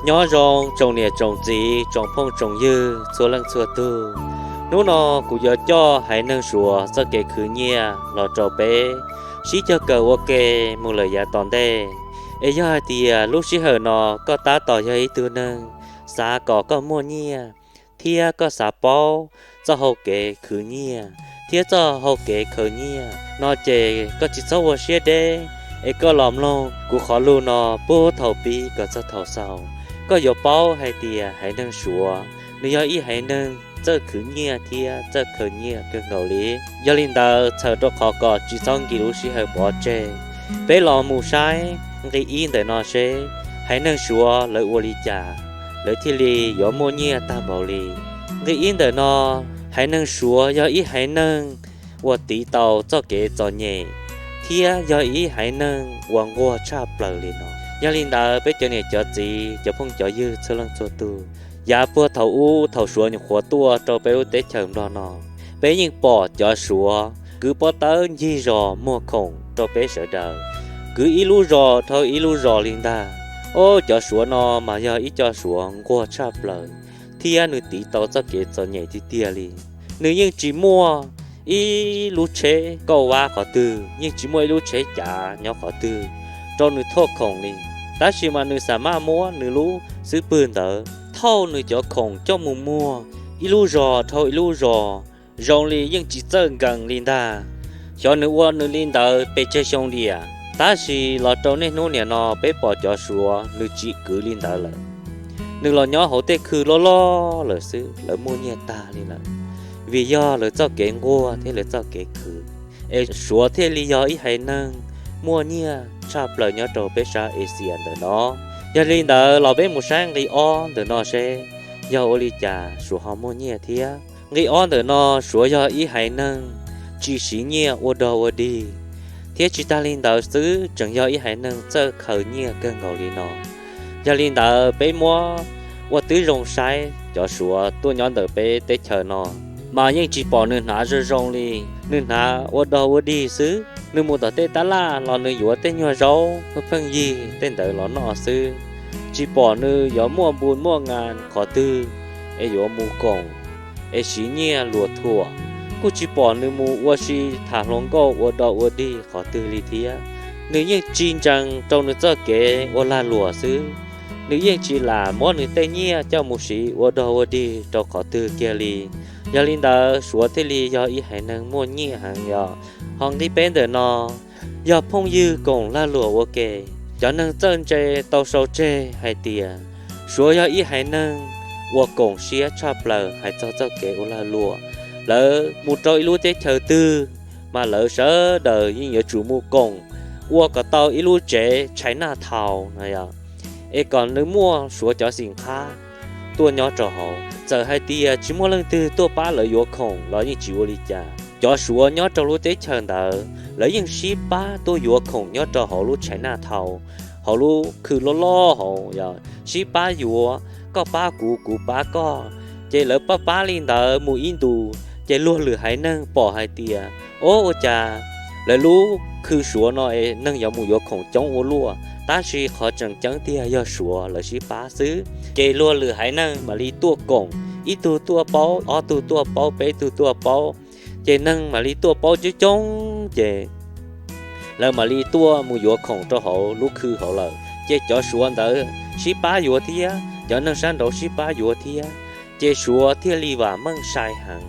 Nyob zoo tsoom niam tsoom txiv tsoom phooj tsoom ywg txhua leej txhua tug. Hnub no kuv yuav coj haiv neeg Suav txoj kev khwv nyiaj los rau peb sib cog kawm ua ke mus lawm yav tom ntej. Es yog hais tias lub sij hawm no koj tab tom yog ib tug neeg xav kom koj muaj nyiaj, thiab koj xav paub txoj hau kev khwv nyiaj thiab txoj hau kev khaws nyiaj no ces koj tsis txhob ua siab deb, es koj los mloog kuv qhov lus no puag thaum pib kom txog thaum xaus, koj yuav paub hais tias haiv neeg Suav nws yog ib haiv neeg txawj khwv nyiaj thiab txawj khaws nyiaj kawg nkaus li. Yog li ntawd txhawm rau qhov kom tsis txhob nkim lub sij hawm pov tseg, peb los mus saib nqi ib ntawm no seb haiv neeg Suav lawv ua li cas lawv thiaj li yuav muaj nyiaj tag npaum li. Nqi ib ntawm no, haiv neeg Suav yog ib haiv neeg uas tiv tau txoj kev txom nyem thiab yog ib haiv neeg uas nquag tshaj plaws li no. Yog li ntawd peb cov niam cov txiv cov phooj cov ywg txhua leej txhua tug, yav puag thaum ub thaum Suav nyuam qhuav tuaj rau peb lub teb chaws Nplog no, peb yeej pom cov Suav kwv pob tawb ncig zos muag khoom rau peb sawv daws, kwv ib lub zos dhau ib lub zos li ntag. Ob, cov Suav no mas yog ib co Suav nquag tshaj plaws thiab nws tiv tau txoj kev txom nyem tiag tiag li. Nws yeej tsis muaj ib lub tsheb kauj vab qhov twg, yeej tsis muaj ib lub tsheb cav nyob qhov twg rau nws thauj khoom li, tab sis mas nws xam maj muab nws lub xub pwg ntawd thauj nws cov khoom coj mus muag ib lub zos dhau ib lub zos zoo li yeej tsis txawj nkees li ntag. Xyov nws ua nws li ntawd pes tsawg xyoo tiam, tab sis los rau niaj hnub niam no peb pom cov Suav nws tsis kwv li ntawd lawm. Nws los nyob hauv tej khw loj loj lawm xwb, lawv muaj nyiaj tag li lawm, vim yog lawv txoj kev nquag thiab lawv txoj kev khwv, es Suav thiaj li yog ib haiv neeg muaj nyiaj tshaj plaws nyob rau peb sab Asia ntawm no. Yog li ntawd los peb mus saib nqi ob ntawm no seb yog ua li cas Suav ho muaj nyiaj thiab. Nqi ob ntawm no, Suav yog ib haiv neeg tsis siv nyiaj ua dog ua dig, thiab tsis tag li ntawd xwb tseem yog ib haiv neeg txawj khaws nyiaj kawg nkaus li no. Yog li ntawd peb muab ua tib zoo saib cov Suav tuaj nyob ntawm peb teb chaws no mas yeej tsis pom nws hnav zoo zoo li, nws hnav ua dog ua dig xwb. Nws mus tom tej tab laj los nws yuav tej nyuag zaub pheej yig tej ntawd los noj xwb, tsis pom nws yuav muaj npu muaj ngas qhov twg es yuav mus koom es siv nyiaj luag thuam, kuj tsis pom nws mus ua si tham hluas nkauj ua dog ua dig qhov twg li thiab. Nws yeej tsis ntsees rau nws txoj kev ua lag luam xwb, nws yeej tsis lam muab nws tej nyiaj coj mus siv ua dog ua dig rau qhov twg kiag li. Yog li ntawd Suav thiaj li yog ib haiv neeg muaj nyiaj heev yog. Ho nqi peb ntawm no, yog phooj ywg koom lag luam ua ke. Cov neeg txawj ntse tau sau tseg hais tias Suav yog ib haiv neeg uas koom siab tshaj plaws hais txog txoj kev ua lag luam. Lawv mus rau ib lub teb chaws twg mas lawv sawv daws yeej yuav tsum mus koom ua kom tau ib lub tsev China Town no yog, es kom nws muaj Suav cov xim qhab tuaj nyob rau hauv. Txawm hais tias tsis muaj leej twg tuaj pab lawv yuav khoom los yeej tsis ua li cas, cov Suav nyob rau lub teb chaws ntawd lawv yeej sib pab tuaj yuav khoom nyob rau hauv lub China Town, hauv lub khw loj loj hauv yog sib pab yuav, koj pab kuv kuv pab koj. Ces lawv pab pab li ntawd mus ib ntus ces luag lwm haiv neeg pom hais tias, o, ua cas lawv lub khw Suav no es neeg yuav mus yuav khoom coob ua luaj, tab sis qhov tseem ceeb tiag yog Suav lawv sib pab xwb. Ces luag lwm haiv neeg mam li tuaj koom, ib tug tuaj paub, ob tug tuaj paub, peb tug tuaj paub, ces neeg mam li tuaj paub coob coob ces lawv mam li tuaj mus yuav khoom rau hauv lub khw hauv lawm. Ces cov Suav ntawd sib pab yuav thiab, cov neeg sab nraud sib pab yuav thiab, ces Suav thiaj li vam meej sai heev.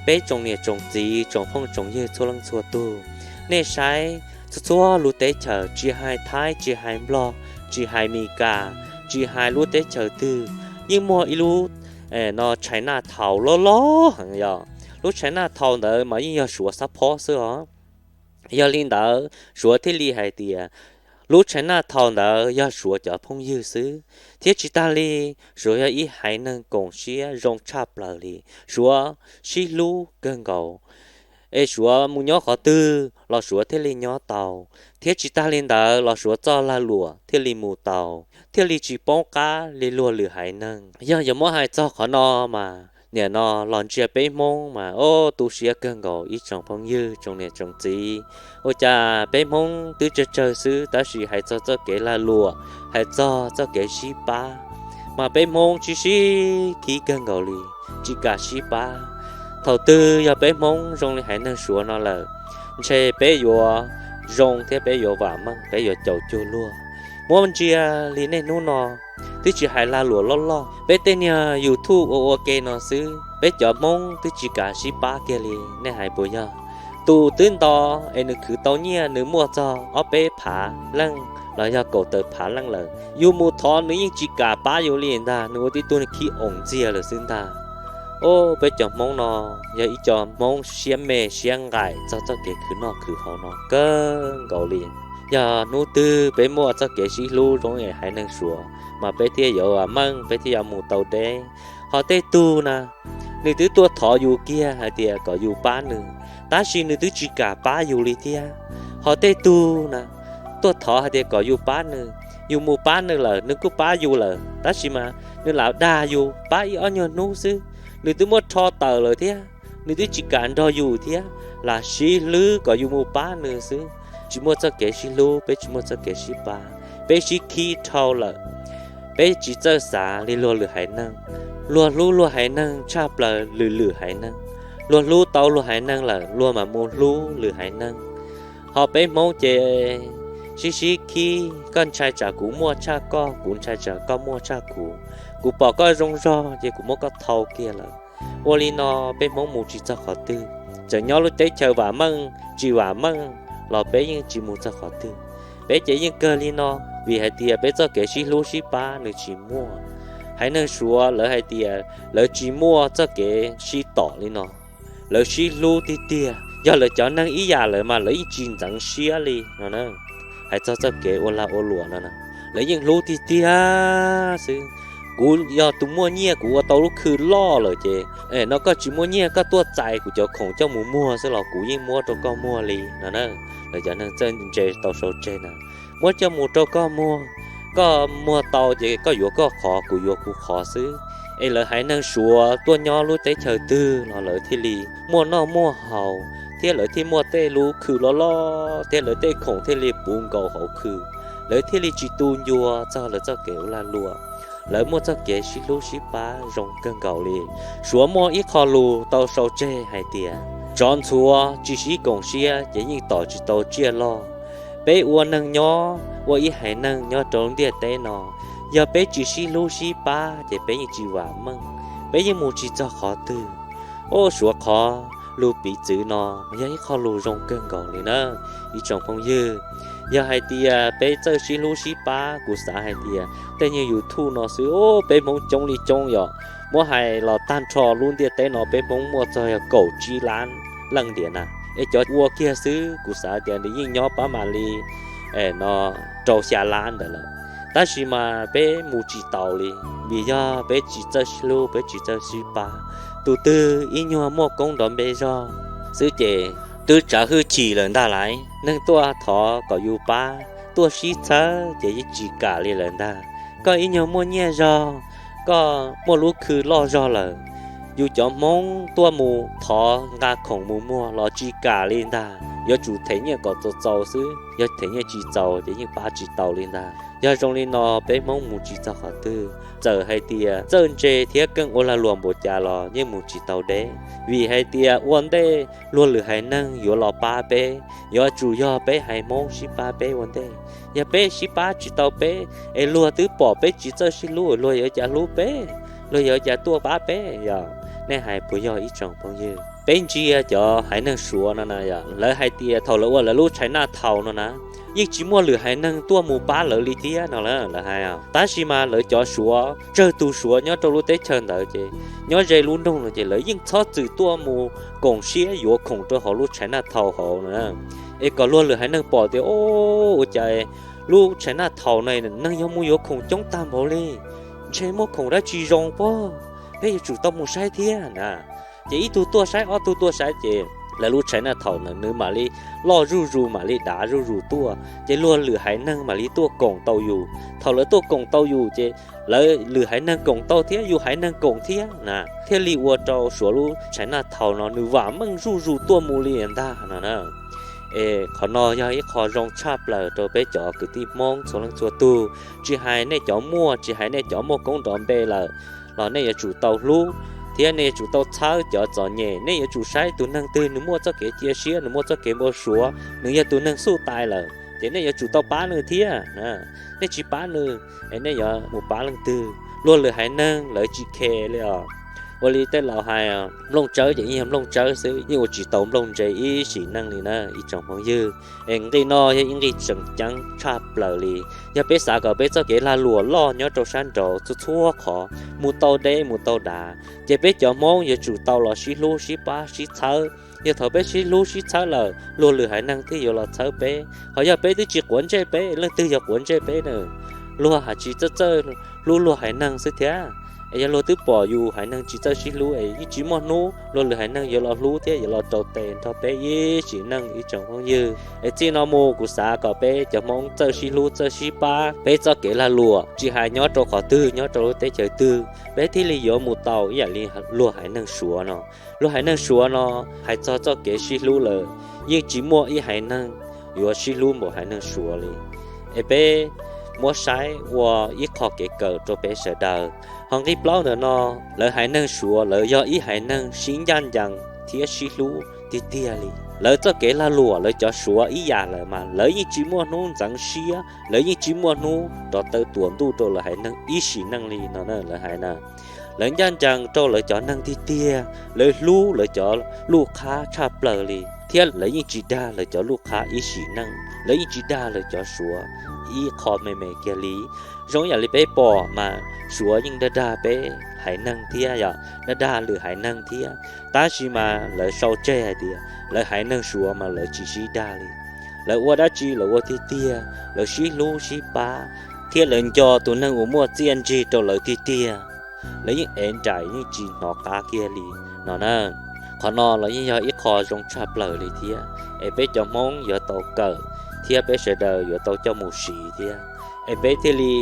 Peb tsoom niam tsoom txiv tsoom phooj tsoom ywg txhua leej txhua tug, nej saib txhua txhua lub teb chaws, tsis hais Thaib, tsis hais Nplog, tsis hais Mis Kas, tsis hais lub teb chaws twg, yeej muaj ib lub no China Town loj loj heev yog. Lub China Town ntawd mas yeej yog Suav xab phob xwb os. Yog li ntawd Suav thiaj li hais tias lub China Town ntawd yog Suav cov phooj ywg xwb. Thiab tsis tag li, Suav yog ib haiv neeg koom siab zoo tshaj plaws li, Suav sib hlub kawg nkaus. Es Suav mus nyob qhov twg los Suav thiaj li nyob tau, thiab tsis tag li ntawd los Suav txoj lag luam thiaj li mus tau, thiaj li tsis poob qab li luag lwm haiv neeg. Yog yuav muab hais txog qhov no mas nim no los ntsia peb Hmoob mas o, tu siab kawg nkaus ib tsoom phooj ywg tsoom niam tsoom txiv. Ua cas peb Hmoob twb tsawg tsawg xwb tab sis hais txog txoj kev lag luam, hais txog txoj kev sib pab, mas peb Hmoob sib sib khib kawg nkaus li, tsis kam sib pab. Thaum twg yog peb Hmoob zoo li haiv neeg Suav no lawm, ntshe peb yuav zoo thiab peb yuav vam meej, peb yuav caum cuag luag. Muab ntsia li niaj hnub no, twb tsis hais lag luam loj loj, peb tej niag YouTube ua ua ke no xwb, peb cov Hmoob twb tsis kam sib pab kiag li, nej hais puas yog? Tus twb nto es nws khwv tau nyiaj nws muaj txog ob peb phav leej los yog kaum tawm phav leej lawm, yus mus thov nws yeej tsis kam pab yus li ntag, nws ua tib tug khib oos ntxiag lawm xwb ntag. Au, peb cov Hmoob no yog ib co Hmoob siab me siab nqaim txog txoj kev khwv noj khwv haus no kawg nkaus li. Yog hnub twg peb muaj txoj kev sib hlub zoo li haiv neeg Suav, mas peb thiaj yuav vam meej, peb thiaj yuav mus tau deb. Ho tej tug na, nws twb tuaj thov yus kiag hais tias kom yus pab nws, tab sis nws twb tsis kam pab yus li thiab. Ho tej tug na, tuaj thov hais tias kom yus pab nws, yus mus pab nws lawm nws kuj pab yus lawm, tab sis mas nws lam dag yus pab ib ob nyuag hnub xwb, nws twb muab rho tawm lawm thiab, nws twb tsis kam nrog yus thiab, lam sib hlwb kom yus mus pab nws xwb. Tsis muaj txoj kev sib hlub, peb tsis muaj txoj kev sib pab, peb sib khib dhau lawm. Peb tsis txawj xav li luag lwm haiv neeg. Luag hlub luag haiv neeg tshaj plaws lwm lwm haiv neeg, luag hlub tau luag haiv neeg lawm luag mam mus hlub lwm haiv neeg. Ho peb Hmoob ces sib sib khib, koj ntshai tsam kuv muaj tshaj koj, kuv ntshai tsam koj muaj tshaj kuv, kuv pom koj zoo zog ces kuv muab koj thau kiag lawm. Ua li no peb Hmoob mus tsis txog qhov twg, txawm nyob lub teb chaws vam meej tsis vam meej los peb yeej tsis mus txog qhov twg. Peb ces yeej kawg li no, vim hais tias peb txoj kev sib hlub sib pab nws tsis muaj. Haiv neeg Suav lawv hais tias lawv tsis muaj txoj kev sib tom li no, lawv sib hlub tiag tiag. Yog lawv cov neeg ib yam lawm mas lawv yeej tsis ntxeev siab li no. Hais txog txoj kev ua lag ua luam no, lawv yeej hlub tiag tiag xwb. Kuv yog tus muaj nyiaj kuv ua tau lub khw loj lawm ces, no koj tsis muaj nyiaj koj tuaj txais kuv cov khoom coj mus muag xwb los kuv yeej muab rau koj muag li no. Lawv cov neeg txawj ntse tau sau tseg na, muab coj mus rau koj muag, koj muag tau ces koj yuav koj qhov kuv yuav kuv qhov xwb. Es lawv haiv neeg Suav tuaj nyob lub teb chaws twg los lawv thiaj li muaj noj muaj haus, thiab lawv thiaj muaj tej lub khw loj loj, thiab lawv tej khoom thiaj li puv nkaus hauv khw, lawv thiaj li tsis tu ncua txog lawv txoj kev ua lag luam. Lawv muaj txoj kev sib hlub sib pab zoo kawg nkaus li. Suav muaj ib qho lus tau sau tseg hais tias, tsov ntxhuav tsis sib koom siab ces yeej tom tsis tau tsiaj loj. Peb ua neeg nyob ua ib haiv neeg nyob rau ntiaj teb no, yog peb tsis sib hlub sib pab ces peb yeej tsis vam meej, peb yeej mus tsis txog qhov twg. Au, Suav qhov lus piv txwv no yog ib qho lus zoo kawg nkaus li na ib tsoom phooj ywg. Yog hais tias peb txawj sib hlub sib pab, kuv xav hais tias tej nyuag YouTube no xwb, peb Hmoob coob li coob yom. Muab hais los tag nrho lub ntiaj teb no peb Hmoob muaj txog yog kaum tsib lab leej ntiag na. Es cov ua kiag xwb kuv xav tias nws yeej nyob pab mam li no rau xya lab ntawd lawm. Tab sis mas peb mus tsis taus li, vim yog peb tsis txawj sib hlub, peb tsis txawj sib pab. Tus twg ib nyuag muaj koob nrov npe zog xwb ces twb tsav hwj chim lawm ntag lauj. Neeg tuaj thov kom yus pab, tuaj sib txhawb ces yeej tsis kam li lawm ntag. Koj ib nyuag muaj nyiaj zog, koj muaj lub khw loj zog lawm, yus cov Hmoob tuaj mus thov nqa khoom mus muag los tsis kam li ntag. Yuav tsum them nyiaj kom txaus txaus xwb, yog them nyiaj tsis txaus ces yeej pab tsis tau li ntag. Yog zoo li no peb Hmoob mus tsis txog qhov twg. Txawm hais tias txawj ntse thiab keej ua lag luam npaum cas los yeej mus tsis tau deb, vim hais tias ua ntej luag lwm haiv neeg yuav los pab peb, yuav tsum yog peb haiv Hmoob sib pab peb ua ntej. Yog peb sib pab tsis tau peb, es luag twb pom peb tsis txawj sib hlub, luag yuav cas hlub peb, luag yuav cas tuaj pab peb yom? Nej hais puas yog ib tsoom phooj ywg? Peb ntsia cov haiv neeg Suav no na yom, lawv hais tias thaum lawv ua lawv lub China Town no na, yeej tsis muaj lwm haiv neeg tuaj mus pab lawv li thiab no lawv hais. Tab sis mas lawv cov Suav, tsawg tus Suav nyob rau lub teb chaws ntawd ces nyob ze lub nroog no ces lawv yeej txhob txwm tuaj mus koom siab yuav khoom rau hauv lub China Town hauv no. Es kom luag lwm haiv neeg pom tias, o, ua cas lub China Town no neeg yog mus yuav khoom coob tag npaum li, ntshe muaj khoom dab tsi zoo pob, peb yuav tsum tau mus saib thiab na. Ces ib tug tuaj saib, ob tug tuaj saib ces lawv lub China Town na nws mam li loj zuj zus, mam li dav zuj zus tuaj, ces luag lwm haiv neeg mam li tuaj koom tau yus. Thaum lawv tuaj koom tau yus ces lawv lwm haiv neeg koom tau thiab yus haiv neeg koom thiab na, thiaj li ua rau Suav lub China Town no nws vam meej zuj zus tuaj mus li ntag no na. Es qhov no yog ib qho zoo tshaj plaws rau peb cov kwv tij Hmoob txhua leej txhua tug, tsis hais nej cov muaj, tsis hais nej cov muaj koob nrov npe lawm, los nej yuav tsum tau hlub, thiab nej yuav tsum tau txhawb cov txom nyem. Nej yuav tsum saib tus neeg twg nws muaj txoj kev cia siab, nws muaj txoj kev npau suav, nws yog tus neeg xuj tais lawm, ces nej yuav tsum tau pab nws thiab. Nej tsis pab nws, es nej yuav mus pab leej twg? Luag lwm haiv neeg lawv tsis khe li os. Ua li tej laus hais, nplooj tsawb ces yeej yog nplooj tsawb xwb, yeej ua tsis tau nplooj ntse ib sim neej li na ib tsoom phooj ywg. Es nqi no yog ib nqi tseem ceeb tshaj plaws li. Yog peb xav kom peb txoj kev lag luam loj nyob rau sab nraud txhua txhua qhov mus tau deb mus tau dav, ces peb cov Hmoob yuav tsum tau los sib hlub sib pab sib txhawb. Yog thaum peb sib hlub sib txhawb lawm, luag lwm haiv neeg thiaj yuav los txhawb peb. Ho yog peb twb tsis quav ntsej peb, leej twg yog quav ntsej peb na? Luag hais tsis txawj txawj hlub luag haiv neeg xwb thiab. Es yog luag twb pom yus haiv neeg tsis txawj sib hlub es yeej tsis muaj hnub luag lwm haiv neeg yuav los hlub thiab yuav los rau tes nrog peb ib sim neej ib tsoom phooj ywg. Es txij no mus kuv xav kom peb cov Hmoob txawj sib hlub txawj sib pab, peb txoj kev lag luam tsis hais nyob rau qhov twg nyob rau lub teb chaws twg, peb thiaj li yuav mus tau ib yam li luag haiv neeg Suav no. Luag haiv neeg Suav no, hais txog txoj kev sib hlub lawm, yeej tsis muaj ib haiv neeg yuav sib hlub npaum haiv neeg Suav li. Es peb muab saib ua ib qho kev kawm rau peb sawv daws. Ho nqi plaub ntawm no, lawv haiv neeg Suav lawv yog ib haiv neeg sib ncaj ncees thiab sib hlub tiag tiag li. Lawv txoj kev lag luam lawv cov Suav ib yam lawm mas lawv yeej tsis muaj hnub ntxeev siab, lawv yeej tsis muaj hnub rov taw tuam ntuj rau lawv haiv neeg ib sim neej li no na lawv hais na. Lawv ncaj ncees rau lawv cov neeg tiag tiag, lawv hlub lawv cov luj qhab tshaj plaws li, thiab lawv yeej tsis dag lawv cov luj qhab ib sim neej, lawv yeej tsis dag lawv cov Suav ib qho me me kiag li. Zoo yam li peb pom mas Suav yeej dag dag peb haiv neeg thiab yom, dag dag lwm haiv neeg thiab, tab sis mas lawv sau tseg hais tias lawv haiv neeg Suav mas lawv tsis sib dag li. Lawv ua dab tsi lawv ua tiag tiag, lawv sib hlub sib pab, thiab lawv nco tus neeg uas muaj txiaj ntsig rau lawv tiag tiag. Lawv yeej ev nraim yeej tsis hnov qab kiag li no na. Qhov no los yeej yog ib qho zoo tshaj plaws li thiab, es peb cov Hmoob yuav tau kawm, thiab peb sawv daws yuav tau coj mus siv thiab, es peb thiaj li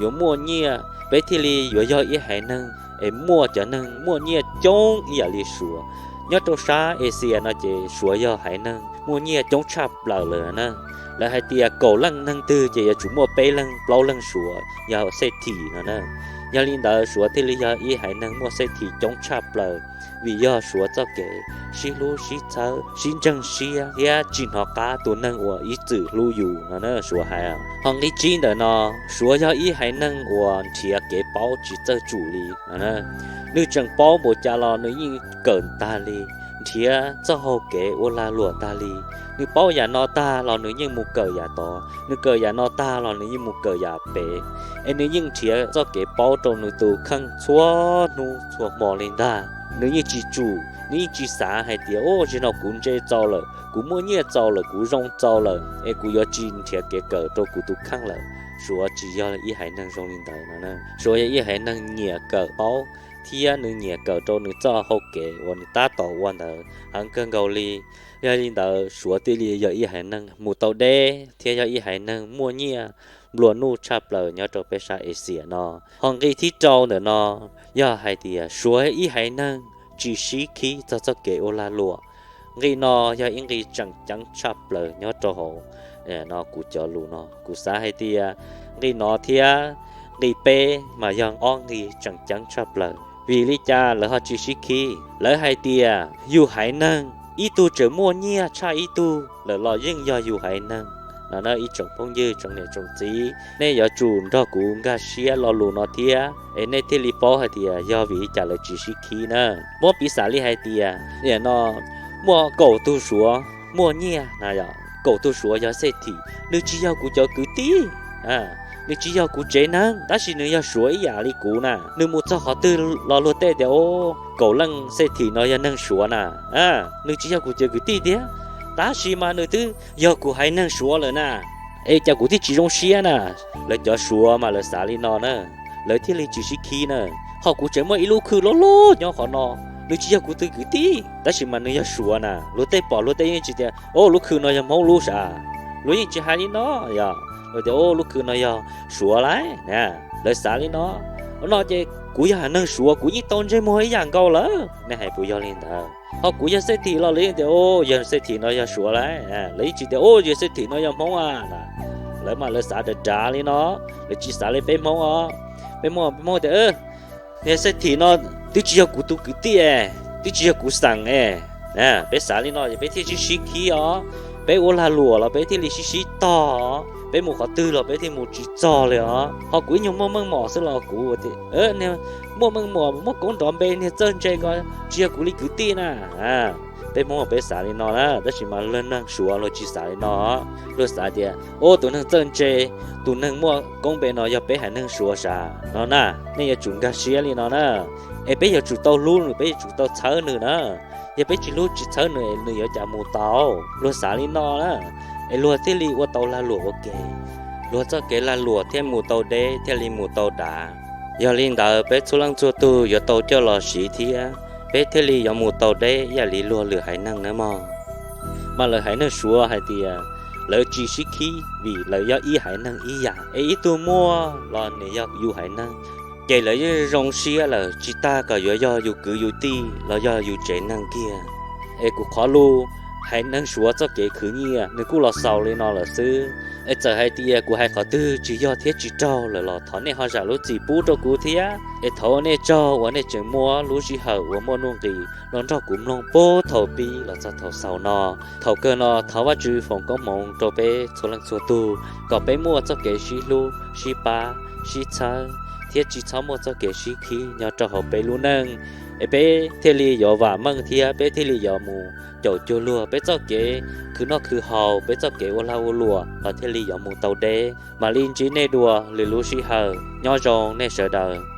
yuav muaj nyiaj, peb thiaj li yuav yog ib haiv neeg es muaj cov neeg muaj nyiaj coob ib yam li Suav. Nyob rau sab Asia no ces Suav yog haiv neeg muaj nyiaj coob tshaj plaws lawm na. Lawv hais tias kaum leej neeg twg ces yuav tsum muaj peb leeg plaub leeg Suav yog xej thim no na. Yog li ntawd Suav thiaj li yog ib haiv neeg muaj xej thim coob tshaj plaws, vim yog Suav txoj kev sib hlub sib txhawb sib ntseeg siab thiab tsis hnov qab tus neeg uas ib txwm hlub yus no na Suav hais. Ho nqi tsib ntawm no, Suav yog ib haiv neeg uas nrhiav kev paub tsis txawj tsum li. Nws tseem paub npaum cas los nws yeej kawm tag li, nrhiav txoj hau kev ua lag luam tag li. Nws paub yam no tag los nws yeej mus kawm yam tod, nws kawm yam no tag los nws yeej mus kawm yam pem, es nws yeej nrhiav txoj kev paub rau nws tus kheej txhua hnub txhua hmo li ntag. Nws yeej tsis tsum, nws yeej tsis xav hais tias, o, zaum no kuv ntse txaus lawm, kuv muaj nyiaj txaus lawm, kuv zoo txaus lawm, es kuv yuav tsis nrhiav kev kawm rau kuv tus kheej lawm. Suav tsis yog ib haiv neeg zoo li ntawd no. Suav yog ib haiv neeg nyiam kawm paub, thiab nws nyiam kawm rau nws txoj hau kev uas nws tab tom ua ntawd heev kawg nkaus li. Yog li ntawd Suav thiaj li yog ib haiv neeg mus tau deb thiab yog ib haiv neeg muaj nyiaj nplua nuj tshaj plaws nyob rau peb sab Asia no. Ho nqi thib rau ntawm no yog hais tias Suav ib haiv neeg tsis sib khib txog txoj kev ua lag luam. Nqi no yog ib nqi tseem ceeb tshaj plaws nyob rau hauv no kuv cov lus no. Kuv xav hais tias nqi no thiab nqi peb mas yog ob nqi tseem ceeb tshaj plaws. Vim li cas lawv ho tsis sib khib? Lawv hais tias yus haiv neeg ib tug tseem muaj nyiaj tshaj ib tug lawm los yeej yog yus haiv neeg no na ib tsoom phooj ywg tsoom niam tsoom txiv. Nej yuav tsum nrog kuv nkag siab lo lus no thiab es nej thiaj li paub hais tias yog vim li cas lawv tsis sib khib na. Muab piv xam li hais tias nim no muaj kaum tug Suav muaj nyiaj na, kaum tug Suav yog xej thim, nws tsis yog kuv cov kwv tij, nws tsis yog kuv tsev neeg, tab sis nws yog Suav ib yam li kuv na. Nws mus txog qhov twg los luag tej tias, o, kaum leej xej thim no yog neeg Suav na, nws tsis yog kuv cov kwv tij thiab, tab sis mas nws twb yog kuv haiv neeg Suav lawm na. Es cas kuv thiaj tsis zoo siab na? Lawv cov Suav mas lawv xav li no na, lawv thiaj li tsis sib khib na. Ho kuv tseem muaj ib lub khw loj loj nyob qhov no, nws tsis yog kuv tus kwv tij, tab sis mas nws yog Suav na. Luag tej pom luag tej yeej tsis tias, o, lub khw no yog Hmoob lub sav. Luag yeej tsis hais li no, yog luag tias, o, lub khw no yog Suav lawm na. Lawv xav li no. No ces Kuv yog haiv neeg Suav, kuv yeej tau ntsej muag ib yam nkaus lawm. Nej hais puas yog li ntawd? Ho kuv yog xej thim los lawv yeej tias, o, yog xej thim no yog Suav lauj. Lawv yeej tsis tias, o, yog xej thim no yog Hmoob a. Lawv mas lawv xav dav dav li no, lawv tsis xav li peb Hmoob os. Peb Hmoob, peb Hmoob tias, niag xej thim no twb tsis yog kuv tus kwv tij, twb tsis yog kuv xeem es, peb xav li no es peb thiaj sib sib khib os. Peb ua lag luam los peb thiaj li sib sib tog os, peb mus qhov twg los peb thiaj mus tsis txog li os. Ho kuv ib nyuag muaj meej mom xwb los kuv, muaj meej mom muaj koob nrov npe niag txawj ntse ko tsis yog kuv li kwv tij na. Peb Hmoob peb xav li no na, tab sis mas luag neeg Suav luag tsis xav li no. Luag xav tias, o, tus neeg txawj ntse, tus neeg muaj koob npe no yog peb haiv neeg Suav sav no na. Nej yuav tsum nkag siab li no na, es peb yuav tsum tau hlub nws, peb yuav tsum tau txhawb nws na. Yog peb tsis hlub tsis txhawb nws, nws yuav cas mus tau? Luag xav li no na, es luag thiaj li ua tau lag luam ua ke. Luag txoj kev lag luam thiaj mus tau deb thiaj li mus tau dav. Yog li ntawd peb txhua leej txhua tug yuav tau coj los siv thiab peb thiaj li yuav mus tau deb ib yam li luag lwm haiv neeg nawb mog. Mas lawv haiv neeg Suav hais tias lawv tsis sib khib vim lawv yog ib haiv neeg ib yam, es ib tug muaj los nws yog yus haiv neeg, ces lawv yeej zoo siab lawm, tsis tas kom yuav yog yus kwv yus tij los yog yus tsev neeg kiag. Es kuv qhov lus haiv neeg Suav txoj kev khwv nyiaj nws kuj los xaus li no lawm xwb. Es txawm hais tias kuv hais qhov twg tsis yog thiab tsis raug lawm los thov nej ho zam lub txim pub rau kuv thiab. Es thov ua nej tsaug uas nej tseem muab lub sij hawm uas muaj nuj nqis los nrog kuv mloog puag thaum pib los txog thaum xaus no. Thaum kawg no thov Vajtswv foom koob hmoov rau peb txhua leej txhua tug kom peb muaj txoj kev sib hlub sib pab sib txhawb thiab tsis txhob muaj txoj kev sib khib nyob rau hauv peb lub neej, es peb thiaj li yuav vam meej thiab peb thiaj li yuav mus caum cuag luag, peb txoj kev khwv noj khwv haus, peb txoj kev ua lag ua luam los thiaj li yuav mus tau deb. Mam li ntsib nej dua lwm lub sij hawm, nyob zoo nej sawv daws.